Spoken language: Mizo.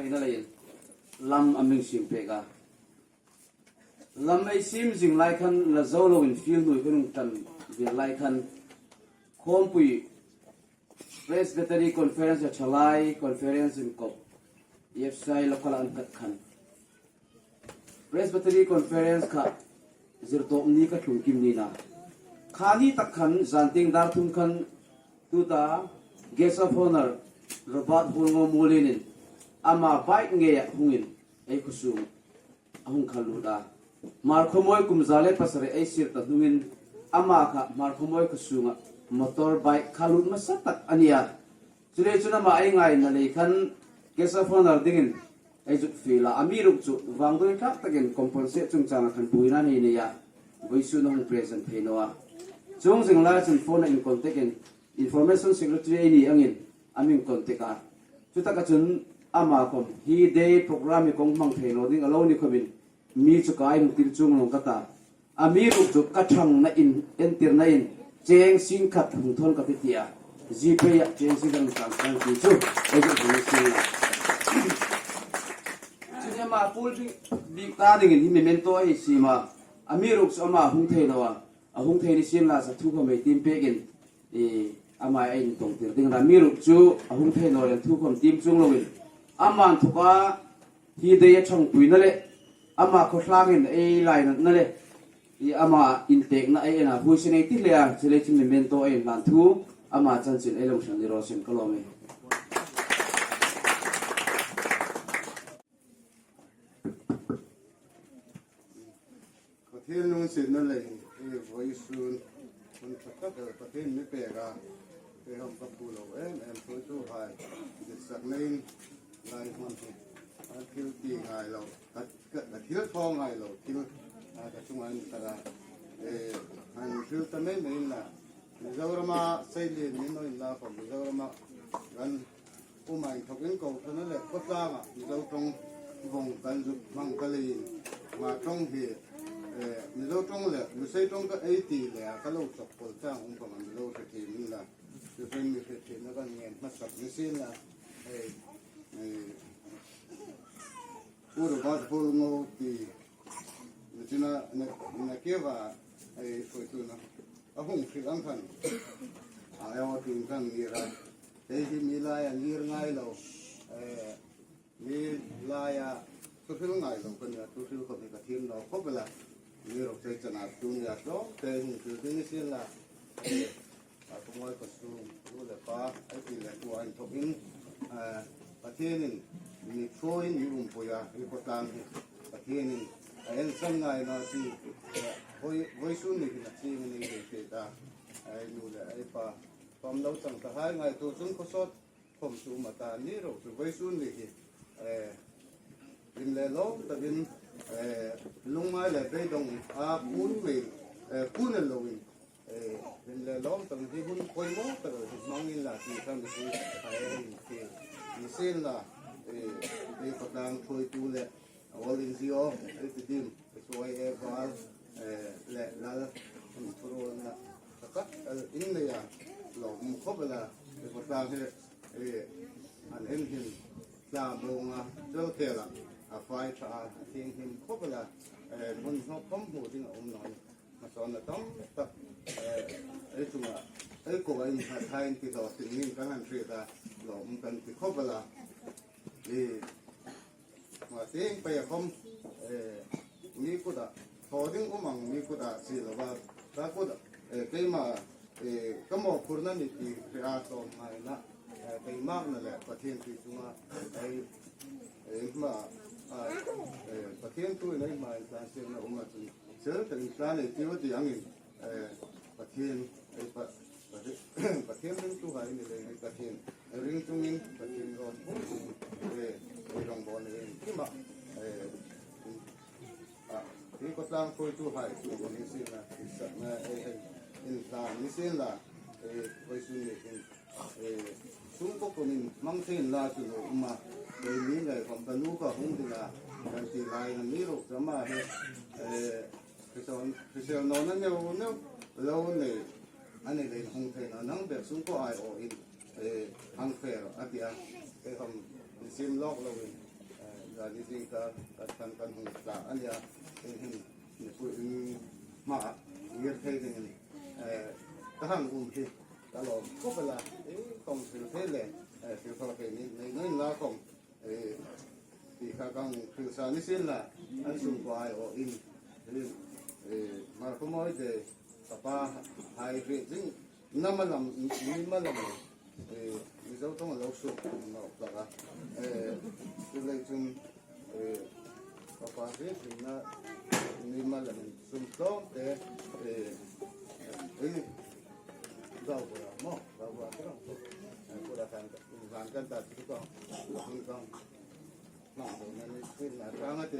na leiin lam a ming sim pek a. Lam ei sim zing lai khan la zo lo in fil hnui kan tan vir lai khan Khawmpui Presbytery Conference a thalai Conference in kawp EFCI local an kat khan Presbytery Conference kha zirtawp ni ka thlung kim ni na kha ni tak khan zanting dar thum khan tuta Guest of Honor Robert Hulngo Mulin in ama bike nge hungin ei khusung a hung khal lut a. Hmar Khawmawi kum 107 ei sir ta hnungin amah kha Hmar Khawmawi khuasung ah motor bike kha lut hmasa tak a ni a. Chulei cun amah ei ngai na lei khan guest of honor dingin ei zuk feel a, a mi ruk cu vangdoi tlak takin componsate cungcang ah khan buina nei nei a, voi sun a hung present thei no a. Cung zinglai cun phone a in contact in information secretary ei ni angin a min contact a. Cutak ahcun amah kom hi day program i kong hmang thei lo ding a lo ni khomin mi cu ka in til chung long ka ta. A mi ruk cu ka ṭhang na in entir na in cheng sing khat hung thon ka ti tia GPay ah cheng sing kan transfer ti cu ei cu hung sing la. Cun ama pul bik ta ding in hi memento ai si ma a mi ruk cu ama hung thei lo a a hung thei ni sin la sa thu ko mei tim pek in i amah a in tongtir ding ra mi ruk cu a hung thei nawl in thu khom tim chung loin aman thuka hi dei a thang pui na le ama khawhlang in ei lai na na le i ama in tek na ei na hui sinei ti le a chile chin memento ei hlan thu ama chan chin ei lo shan ni ro sin ka lawm e. Pathian lungsinna lei hi vawi sun hun tha tak el Pathian mi pek a, kei hom ka phu lo em em hruaitu hai dik sak neiin lai hman hi a thil ti ngai lo ka thil thaw ngai lo thil ka chungah in tar a, han thil ta mai mai in la Mizorama seilin min awin la khawm Mizorama kan Umain thawkin Kohhrana leh khawtlangah Mizo tawng vawng kan zuk hmang ka leiin mah tawng hi Mizo tawng leh Lusei tawng ka ei ti leh ah ka lo chawk pawlh chang um panga Mizo hre thin in la chuvin mi hre thin na kan ngen hmasak ni sin la hei Pu Robert Hulngo ti nichina Nakiva hei hruaitu na a hung hrilh ang khan a aw tin khan nira. Hei hi mi laia ngir ngai lo, mi laia thuhril ngai lo ka nia, thuhril khawp hi ka thim lo khawp ila, mi ropei chanah chu nia tlawm te hung thil ding i sin la, hei a Kungawi Pasung nu leh pa ai ti leh hnuah in thawk in Pathianin mi thuain mi umpui a, i khawtlang hi Pathianin a ensan ngai lo a ti, vawisun ni hin a ching a nei ve thei ta, ai nu leh ai pa. Pam lo chang ta hai ngai tu chung khawsawt khawm chu ma ta ni ro chu voi sun ni hi lim le lo takin lungngai le beidong a kun mei kun el lo in lim le lom tang hi hun khoi mo ta ro hi mang in la ti khan ni ai in ti ni sin la e patang thoi tu le all NGO ai ti dim suai e val le lal thurul na Takak in nei a lawm khawp a la khawtlang hi an en him tla bawng a chawlkhel ah a fai tha a a thianghlim khawp a la hmun hnawk khawm hmuh ding a awm lo a ni hmasawn a tam tak ei chungah ei ko a innghat hain ti hlawh tling in kan han hriat a lawm kan ti khawp a la i mahse eng a khawm mi kutah Thaw ding um ang mi kut ah si lova ka kut keimah ka mawhphurhna ni ti hre a tlawm ngaina keimakna leh Pathian tih chunga ei hma Pathian thu in ei hma in tlan siamna um ah chun sel tak in tlan ei tiu ti angin Pathian ei Pathian ringtu hai ni leng ei Pathian ring chungin Pathian rawn pum ei rawngbawl nei engkimah Hi khawtlang hruaitu hai chu ni sin la sakna ei hei in hlan ni sin la ei vawisun ni hin ei chhungkaw kum in hmang thein la chu lo um a kei mi ngai khawm ka nu ka hung ding a kan ti lai na mi ruk chama he ei hrisel no na neu neu lo nei ani lei hung thei na nang ber chhungkaw ai aw in ei hang fer a ti a kei khawm sim lawk lo in. Zani zing kar kan khan kan hung tla a nia, hei hin mipui in hmaah ngir thei dingin ka hang um hi ka lawm khawp a la, i kawng hril thei le hril khaw thei ni nei nuin la kawng tih kha ka hung hril sa ni sin la, an chhungkua ai awh in hmar khaw mawi te ka pa hai hrih ding Nama lam nima lam Mizo tawng a lo suh nawk tak a, chulei chun fapa hrim hrimna nima lam in sum tlawm te ei zau bawrh a maw zau bawrh a kherang pawh pura khan van kan ta chu kawng hun kawng hmang dawn a ni thin a tang a ti.